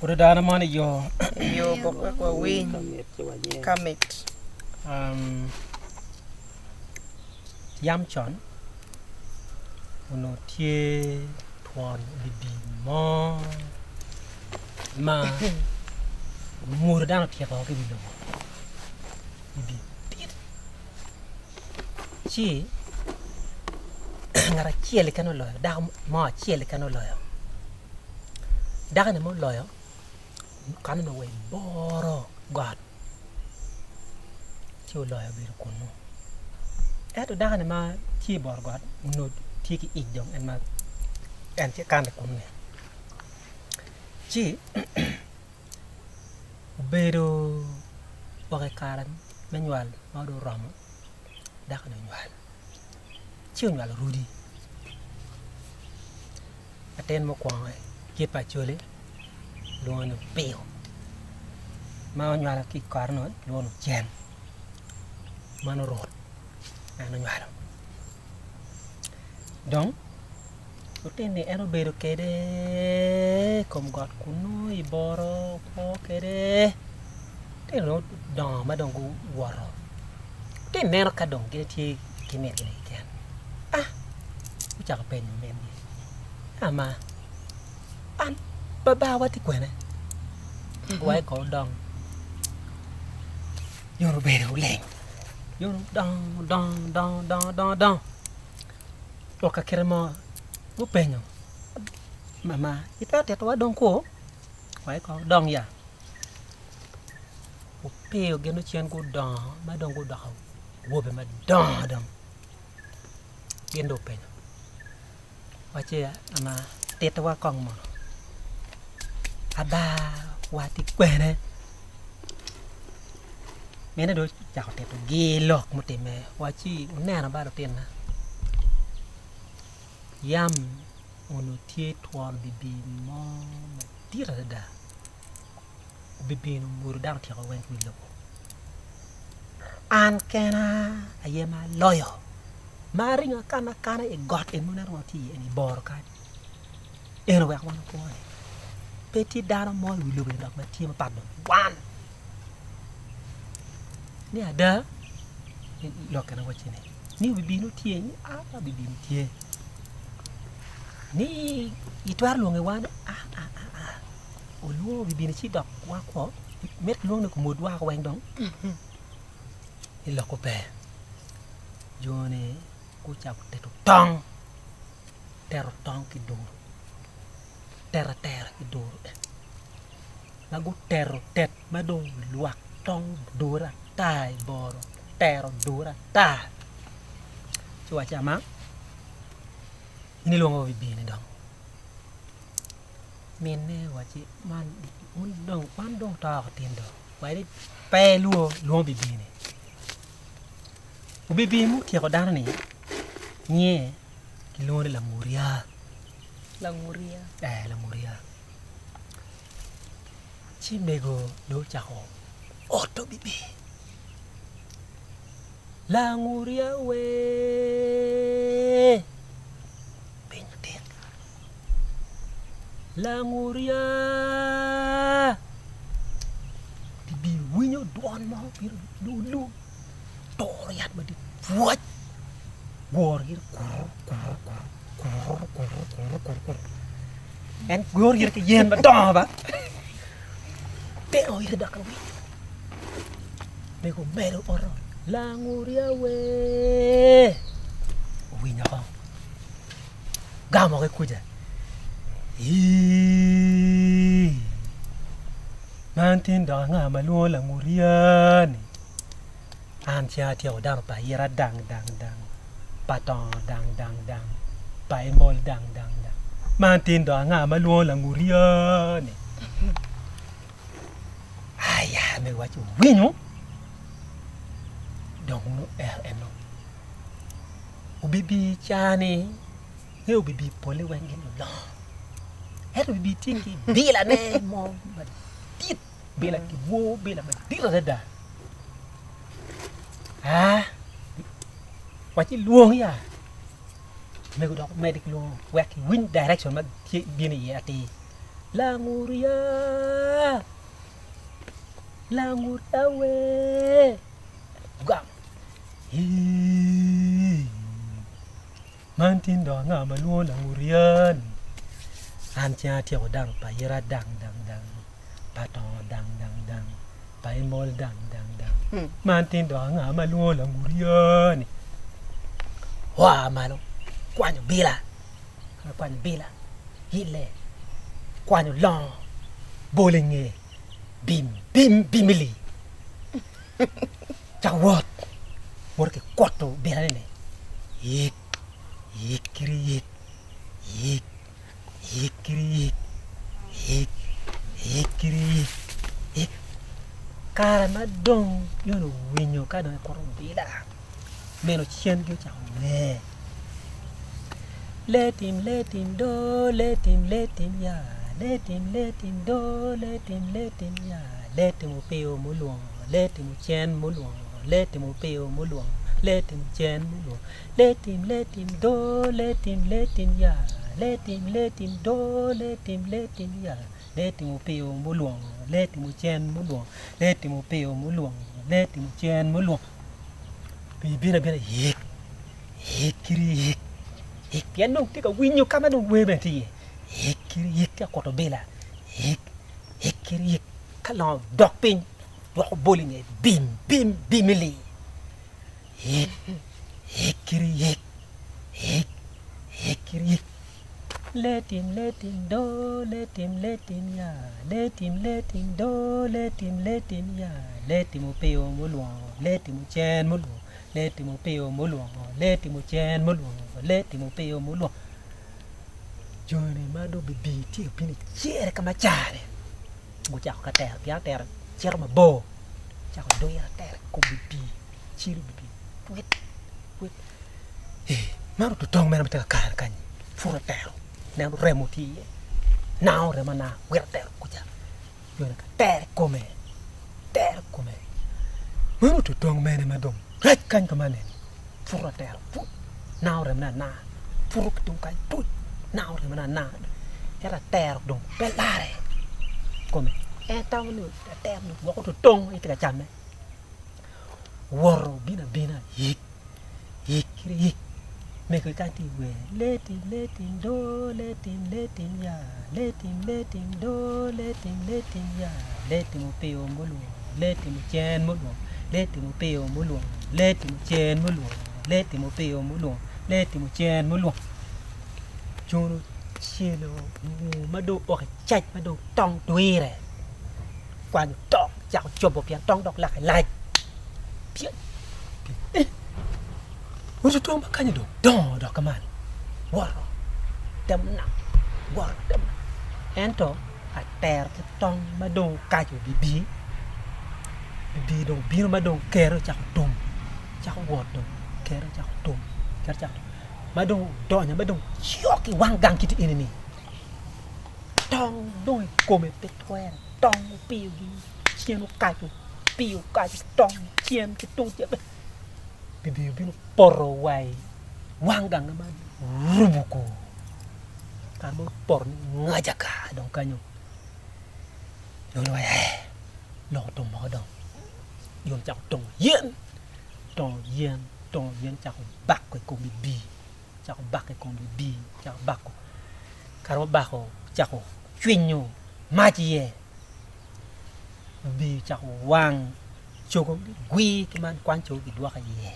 Odo dano moni yo. Yo bok wek wawiny ka mit. Yam con onongo tye twon bibi mo ma omwodo dano otyeko woko ki i wi lobo bibi madit ci ngat acel keken oloyo dako mo acel keken oloyo. Dako-ni ma oloyo kany onongo wa i boro got ci oloyo obedo kunu ento dako-ni ma tye i boro got onongo tye ki ic dong en ma en tye kane kunu-ni ci obedo gwok i kare me nywal ma dong oromo dako-ni onywal ci onywalo rudi. Latin mukwongo kit pa Acholi kilwongo ni Opiyo ma onywalo ki i kore-nu kilwongo ni Ocen meno Rut en onywalo dong latin-ni en obedo kwede i kom got kunu i boro okwo kwede lutino dong gudongo ma dong guwoto atye ka neno ka dong gin tye ki mingi keken gucako penyo mingi Ama, an babawa tye kwene? Guwaco kong odong, Jon obedo oleng, Jon odongo odongo odongo odongo odongo odongo o ka kite mo gupenyo mama itwero titowa dong kwo? Waco kong odong ya, opiyo gin ocen gudongo ma dong gudoko awobe madongo dong. Gin dong openyo wacci ama titwa kong mono abawa tye kwene mine dong ocako titogi lok mutimme wacci wuneno ba lutinna yam onongo tye twon bibi mo madit adada obibino omwodo dano otyeko weng ki i wi lobo an kena aye ma aloyo ma aringo akano akana i got eni ma ineno wa tye iye ni i boro kany eno wek wan wakwo ni pe tye dano mo i wi lobo eni dok ma tye mapat dong ki wan ni ada lok eni wacci ni ni obibino tye ni aa obibino tye ni itwero lwongo wan aa olwongo obibino ci dok wakwo mito kilwong ni komod wako weng dong ni loko ber jo-ni gucako tedo tong teto tong ki duru teto atera ki duru ma guteto tet ma dong lwak tong odure ata i boro otero odure ata ci owacci ama in ilwongo bibini dong. Minne owacci man wan dong oto woko tin do waci ni pe ilwor lwongo bibini obibi mutyeko dano ni nyinge kilwongo ni Lamurya ee Lamurya ci mego dong ocako oto bibi Lamurya wee piny otik. Langurya ibiwinyo dwon mo bino lulu turo yat madit pwoc gworo gire kurkurkurkurkurkurkur en gworo gire ki yen madongo ba tero ite dok awinyo mego omedo oto langurya wee owinyo oko. Gamo ki kuca ii man tin dok anga ma lwongo langurya-ni an ceng atyeko dano pa ayita dang dang dang pa tongo dang dang dang pa emol dang dang dang man tin dok anga ma lwongo langurya-ni aya me waco winyo dong wun wuero eno. Obibi cani nyo obibi pole weng gin lulongo ento obibi tye ki bilane mo madit bila kiwor bila madit adada aa waci lwong ya mego dok omedde ki lwongo wek iwiny direction ma tye bino iye atir. Langur ya! Langur ya wee! Ogamo, Ii, man tin dong anga ma lwongo langur ya-ni? An ceng atyeko dano pa ayira dang dang dang, pa tongo dang dang dang, pa emol dang dang dang. Man tin dong anga ma lwongo langur ya-ni? Oa malo, kwanyo bila, kwanyo bila, ile, kwanyo longo, bolo i nge, bim bim bimili. Cako wot, woto ki kwoto bilane-ni, yik, yik kiri yik, yik, yik kiri yik, yik, yik kiri yik, yik. Kare ma dong Yona owinyo ka dong ekuto bila, meno cengi ocako wer. Letim letim do letim letim ya letim letim do letim letim ya letim opiyo mulwongo letim ocen mulwongo letim opiyo mulwongo letim ocen mulwongo letim letim do letim letim ya letim letim do letim letim ya letim opiyo mulwongo letim ocen mulwongo letim opiyo mulwongo letim ocen mulwongo pii bino abina yik Yik kiri yik, yik pien dong tye ka winyo ka ma dong wer bene tye iye, yik kiri yik tye ka kuto bila, yik, yik kiri yik ka longo dok piny dwoko bol i nge bim bim bim i lir, yik, yik kiri yik, yik, yik kiri yik. Letim letim do letim letim ya letim letim do letim letim ya letim opiyo mulwongo letim ocen mulwongo letim opiyo mulwongo letim ocen mulwongo letim opiyo mulwongo joni ma dong obibi tye ka bino icere ka ma car-ni gucako ka tero pien atero cito mabor ocako dwiro atera i kom bibi cilo bibi twit twit Man ototong mene ma tye ka kare kany-nyi pud otero neno remo tye iye nango remo ananga wito otero kuca nyo ka tere i kome tere i kome meno ototong mene ma dong rac kany ka man eni pud otero pud nango remone ananga puto ki tung kany tuc nango remone ananga ento atero dong pe larre i kome en tamo ni atero-ni gwok ototong aye tye ka came Owoto obino abina yik yik kit yik mego kany tye ka wer letim letim do letim letim ya letim letim do letim letim ya letim opiyo mulwongo letim ocen mulwongo letim opiyo mulwongo letim ocen mulwongo letim opiyo mulwongo letim ocen mulwongo cun ocelo nguu ma dong ok icac ma dong tong dwire. Kwanyo tong cako cobo pien tong dok lake lac pien eh oto tong ma kany dong dongo dok kaman woto temo namo woto temo namo ento atero ki tong ma dong okaco bibi bibi dong obino ma dong kere ocako tum cako wot dong kere ocako tum kere ocako tum ma dong odonyo ma dong cok i wang gang kiti eni-ni. Tong dong i kome pe twere, tong opiyogi cen okaco, opiyo okaco tong cen ki tung cel bibi obino poto wa i wang gange ma orubo kor kare ma opoto ni ngajaka dong kenyo dong iwaco ee lok otum woko dong jo ocako tongo yen, tongo yen, tongo yen ocako bako i kom bibi. Ocako bako i kom bibir, ocako bako, kare ma obako ocako cwinyo mac iye, bibir ocako wang cogo gwir ki man kwany cogo gidwoko iye,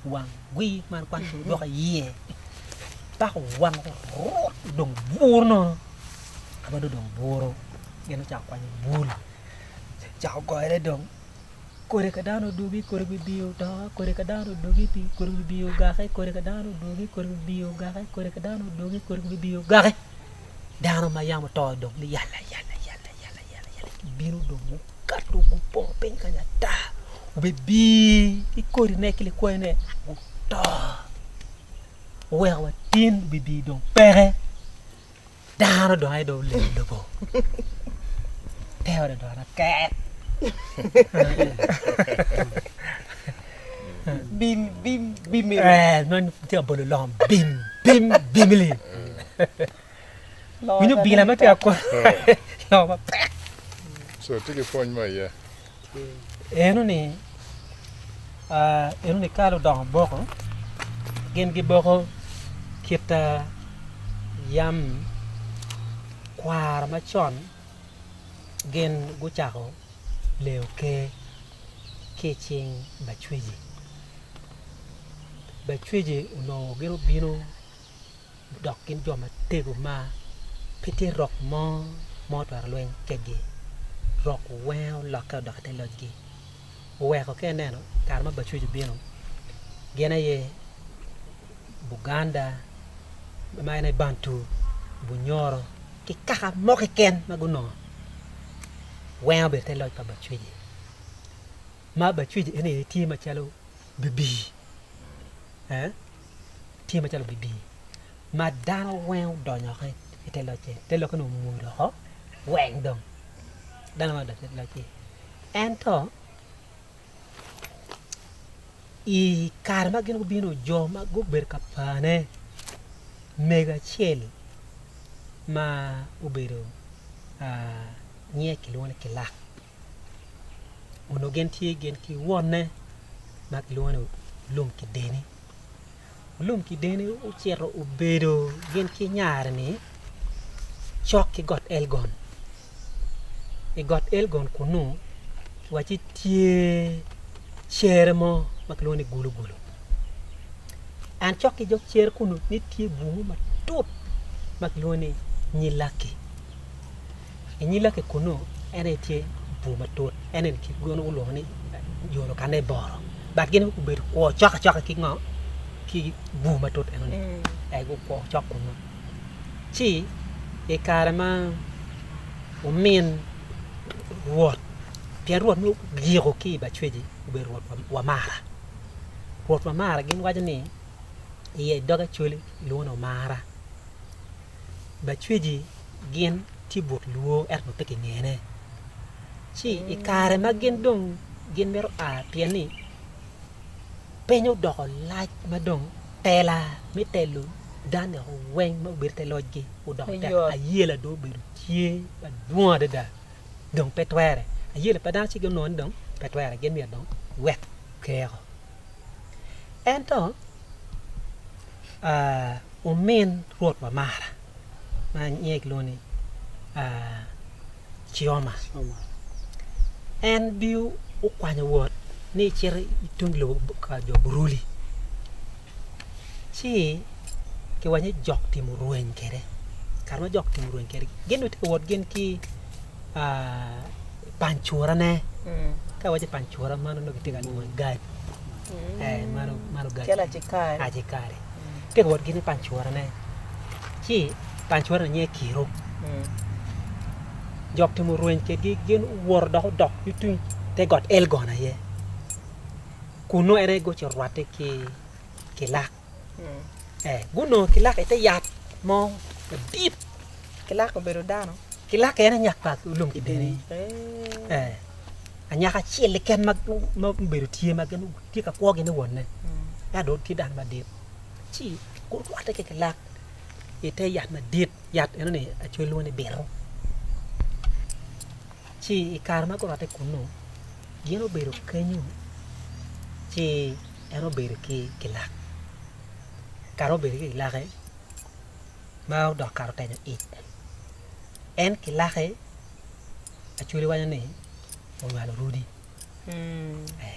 wang gwir ki man kwany cogo gidwoko iye, paka owang rut odong buru nono, ka ma dong odong buru gin ocako kwanyo bul ocako goyone dong. Kodi ka dano odwogi kodi bibio otoka kodi ka dano odwogi pi kodi bibio ogake kodi ka dano odwogi kodi bibio ogake kodi ka dano odwogi kodi bibio ogake dano ma yam oto dong ni yalla yalla yalla yalla yalla yalla gibino dong gukato gupongo piny kany ata obibi ki kodine ki likwayine guto oweko wa tin obibi dong peke. Dano dong aye dong olego lobo. Tere dong aket. Bim bim bimili. Eh, man tye ka bolo lom bim bim bimili. Winyo bila ma tye ka kwan loo mapek. So tye ki pwony mo iye. Eno ni eno ni ka ludongo boko gin giboko kit yam kwaro macon gin gucako leyo ker ki i cing Bacweci. Bacweci onongo gin obino dok gin jo matego ma pe tye rok mo ma otwero lweny kwedgi rok weng olokke odok i te locgi oweko ka ineno i kare ma Bacwec obino gin aye Buganda ma en aye Bantu, Bunyoro ki kaka mo keken ma gunongo weng obedo i te loc pa Bacweci ma Bacweci en aye tye macalo bibii. tye macalo bibii ma dano weng odonyo woko i te locce, te locce nongo omwodo woko weng dong dano weng odonyo i te locce ento i kare ma gin gubino jo ma gubedo ka pane mego acel ma obedo nyinge kilwongo ni Kilak. Onongo gin tye gin ki wonne ma kilwongo ni Olum Kideni, Olum Kideni ocito obedo gin ki nyare-ni cok ki got Elgon i got Elgon kunu kiwaci tye cere mo ma kilwongo ni Gulugulu and cok ki dog cere kunu ni tye bur mo matut ma kilwongo ni Nyilaki. I nyim lake kunnu en aye tye bur matut en aye gin gulwongo ni yo lukane i boro but gin gubedo kwo cok acoka ki ngo ki bur matut enoni aye gukwo cok kunnu ci i kare ma omin rwot pien rwot ma ogiko ki i Bacweci obedo rwot Wamara, rwot Wamara gin waco ni iye i dog Acholi kilwongo ni Omara. Bacweci gin tye but lwor ento nongo pe kingene ci i kare ma gin dong gin mito a pien ni piny odoko lac ma dong tela me telo dano weng ma obedo i te locgi odoko tek ayela dong obedo tye madwong adada dong pe twere ayela pa dano ci gunongo ni dong pe twere gin myero dong giwek ker woko ento Omin Rwot Wamara ma nyinge kilwongo ni Cioma en bino okwanyo wot ni ecito i tung lobo pa jo Buruli ci kiwaco ni jok timo rweny kwede kare ma jok timo rweny kwede gin dong gitye ka wot gin ki pancurane ka iwaco pancura mano nongo kitye ka lwongo ni gad mano gad Calo acikari. Acikari. Tye ka wot gin ki pancurane ci pancurane nyinge Kiro. Jok timo rweny kwedgi gin owoto dok odok ki tung te got Elgon aye kunnu en aye gucito rwatte ki Kilak. Gunongo Kilak i te yat mo madit. Kilak obedo dano? Kilak en anyak pa lum kideni. Anyaka acel keken ma obedo tye ma gin tye ka kwo gin ni wonne ento dong tye dano madit ci gurwatte ki kilak i te yat madit yat enoni acwali lwongo ni bito ci i kare ma gurwatte kunu gin obedo kenyo ci en obedo ki kilak kare ma obedo ki kilake ma odok kare otenyo ic en kilake Acholi waco ni onywalo Rudi.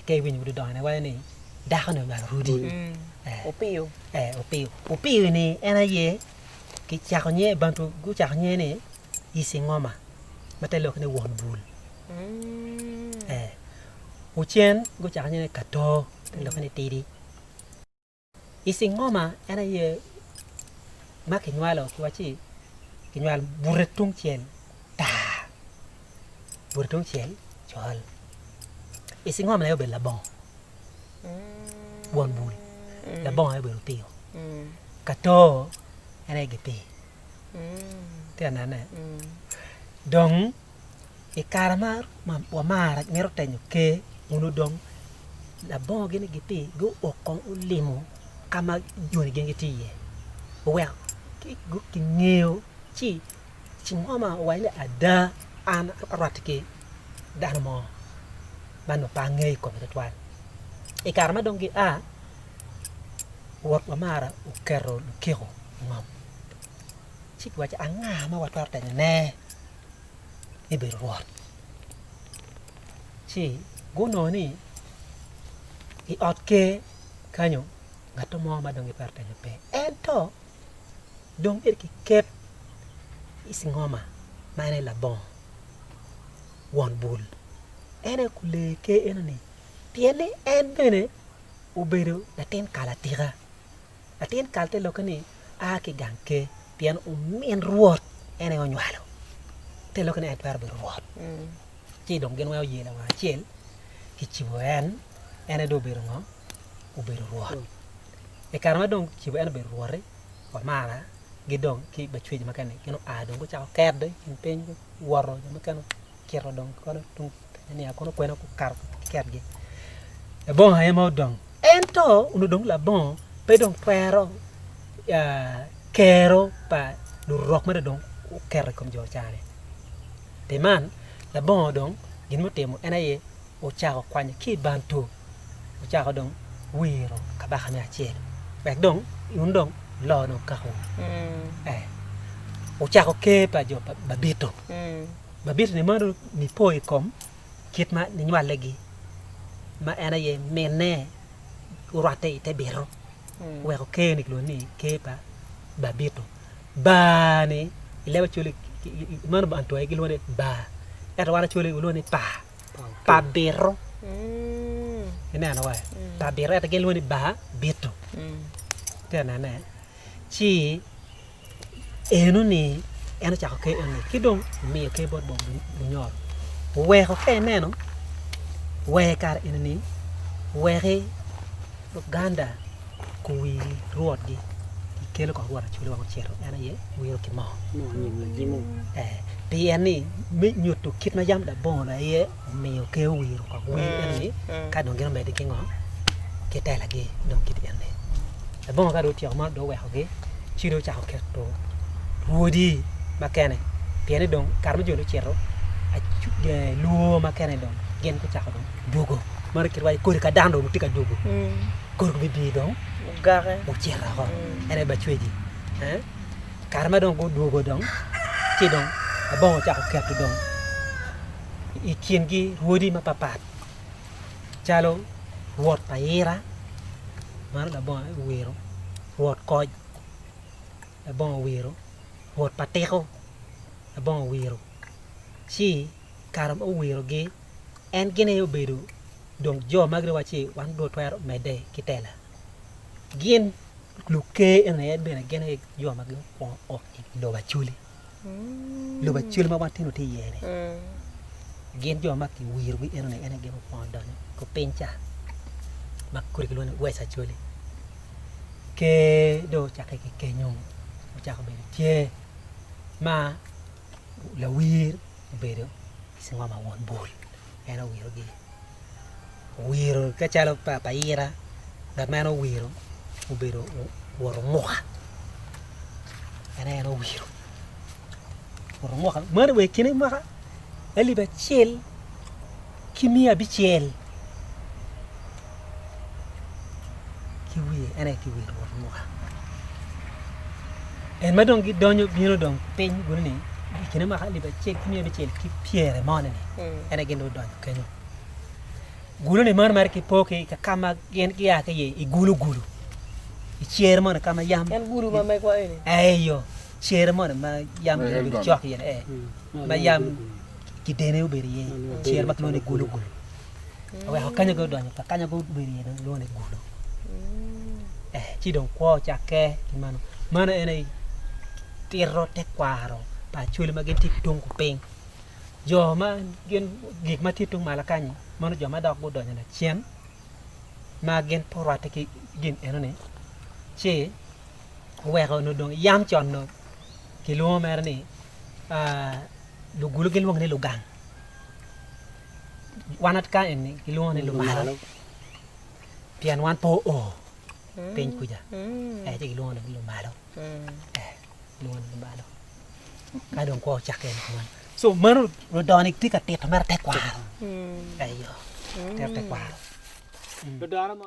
Ka iwinyo Rudi dongo ne waco ni dako ni onywalo Rudi. Opiyo. Opiyo. Opiyo ni en aye kicako nyinge bantu gucako nyinge ni Isingoma ma te lokke ni won bul. Ocen gucako nyinge ni Kato te lokke ni tidi. Isingoma en aye ma kinywalo kiwacci kinywalo bute tungcel tar bute tungcel col Isingoma aye obedo labongo won bul labongo aye obedo opiyo kato en aye gipii itye ka nene dong I kare ma wamara mito tenyo ker onongo dong labongo gin ni giti guok kong olimo ka ma joni gin gitye iye oweko kingeyo. Ci Cingoma owaco ni ada an arwatte ki dano mo ma nongo pe angeyo i kome tutwal. I kare ma dong gia, Rwot Wamara oketo lukiko i ngom ci giwaco anga ma watwero tenyone me bedo rwot? Ci gunongo ni i ot ker kanyo ngat mo ma dong gitwero tenyo pe ento dong myero kiket i cingoma ma en aye labongo won bul en aye olee ker enoni pien ni en bene obedo latin kal atika latin kal te lokke ni a ki i gang ker pien omin rwot en aye onywalo te lokke ni en twero bedo rwot ci dong gin weng oye lawang acel kicibo en en aye dong obedo ngo obedo rwot i kare ma dong kicibo en obedo rwot-ti wamara gi dong ki bacwec mukene gin oa dong gucako ket dong i kin piny guwoto jo mukene ocito dong kono tung Tanzania kono kwene gukato ki ketgi labongo aye ma odong ento onongo dong labongo pe dong twero kero pa lurok ma dong oketo i kom jo ca-ni pi man labongo dong gin mutimo en aye ocako kwanyo ki i bantu ocako dong wiro kabaka me acel wek dong wun dong wulor dong kakawu ocako ker pa jo pa Babito, Babito-ni mono nipo i kom kit ma ninywalegi ma en aye minne orwatte i te bito oweko ker-ni kilwongo ni ker pa Babito. Bar-ni i leb Acholi meno bantu aye gilwongo ni bar ento wan Acholi walwongo ni par. Pa bito ineno wa pa bito ento gin lwongo ni bar bito itye ka nene ci enoni en ocako ker enoni ki dong omiyo ker bot Bunyoro oweko ka ineno wer kare enini weki Uganda guwir rwotgi gikelo kong rwot Acholi wek ocito en aye wiro ki moo pien ni me nyuto kit ma yam labongo aye omiyo ker owiro kong wir eni ka dong gin omedde ki ngo ki telagi dong kit eni labongo ka dong otyeko man dong owekogi ci dong ocako keto rwodi makene pien ni dong kare ma joni ocito lwor makene dong gin gucako dong dwogo meno kit waci kodi ka dano dong tye ka dwogo kodi bibino dong ocito woko en aye bacweci kare ma dong gudwogo dong ci dong labongo ocako keto dong i kingi rwodi mapatpat calo rwot pa ira meno labongo aye owiro rwot koc labongo owiro rwot pa tiko labongo owiro ci kare ma owirogi en gin aye obedo dong jo ma giwaco ni wan dong watwero medde ki tela gin luker eni aye bene gin aye jo ma gukwongo o i lobo Acholi lobo Acholi ma wan tin watye iye ni gin jo ma kiwirogi eno ni en aye gin gukwongo donyo i piny ca ma kodi kilwongo ni West Acholi ker dong ocakke ki kenyo ocako bedo tye ma lawir obedo Cingoma won bul en owirogi owiro ka calo pa ayira ngat ma en owiro obedo wot omuka en aye en owiro wot omuka meno wa i kine mwaka alip acel ki miya abicel ki wiye en aye kiwiro wot omuka en ma dong gidonyo bino dong piny gulu ni i kine mwaka alip acel ki miya abicel ki pyere moni ni en aye gin dong gudonyo kenyo gulu ni meno mere kipo ki ka ma gin gia ki iye i gulu gulu i cer moni ka ma yam En gulu ma megwa eni. Eyo, cer moni ma yam gin obedo cok iye ni ma yam kidene obedo iye cer ma kilwongo ni gulu gulu. Oweko kanya gudonyo ka kanya gubedo iye dong gilwongo ni gulu. Eh, ci dong kwo ocakke ki meno. Meno en aye tito tekwaro pa Acholi ma gin tye tung kupiny. Jo ma gin gik ma tye tung malo kany-nyi meno jo ma dok gudonyo lacen ma gin pe orwatte ki gin enoni ci oweko onongo dong yam con-nu kilwongo mere ni lugulu gilwongo ni lugang. Wan ka eni gilwongo ni lumalo pien wan pe oo piny kuca ci gilwongo ni lumalo gilwongo ni lumalo. Ka dong kwo ocakke eni kuman. So meno ludoni tye ka tito mere tekwaro. Eyo, tito tekwaro. Ludoro mo.